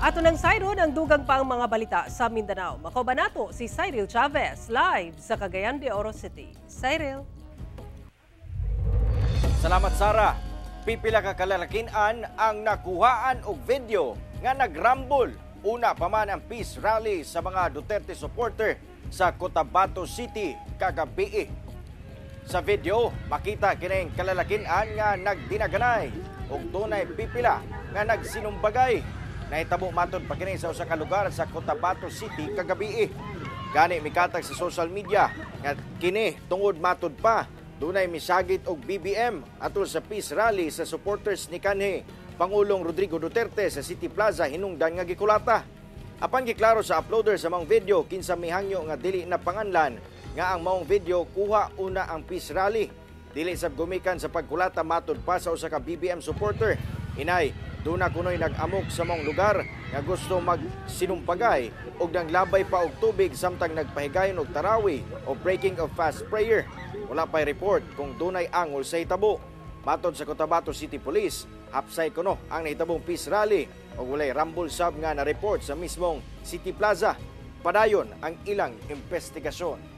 Ato nang sayron ang dugang pa ang mga balita sa Mindanao. Makauban nato si Cyril Chavez live sa Cagayan de Oro City. Cyril. Salamat, Sara. Pipila ka kalalakinan ang nakuhaan og video nga nagrambol una pa man ang peace rally sa mga Duterte supporter sa Cotabato City kagabi. Sa video, makita kining kalalakinan nga nagdinaganay ug dunay pipila nga nagsinumbagay. Nahitabo matod pa kini sa usa ka lugar sa Cotabato City kagabi. Gani mikatag sa social media nga kini tungod matod pa dunay misagit og BBM atol sa peace rally sa supporters ni kanhi Pangulong Rodrigo Duterte sa City Plaza hinungdan nga gikulata. Apan giklaro sa uploader sa maong video, kinsa mihangyo nga dili na panganlan, nga ang maong video kuha una ang peace rally. Dili sab gumikan sa pagkulata matod pa sa usa ka BBM supporter. Inay, duna kunoy nag-amok sa maong lugar nga gusto magsinumpagay ug nanglabay pa og tubig samtang nagpahigayon og tarawi o breaking of fast prayer. Wala pa'y report kung dunay angol sa hitabo. Matod sa Cotabato City Police, hapsay kuno ang nahitabong peace rally ug walay rambol sab nga na-report sa mismong City Plaza. Padayon ang ilang investigasyon.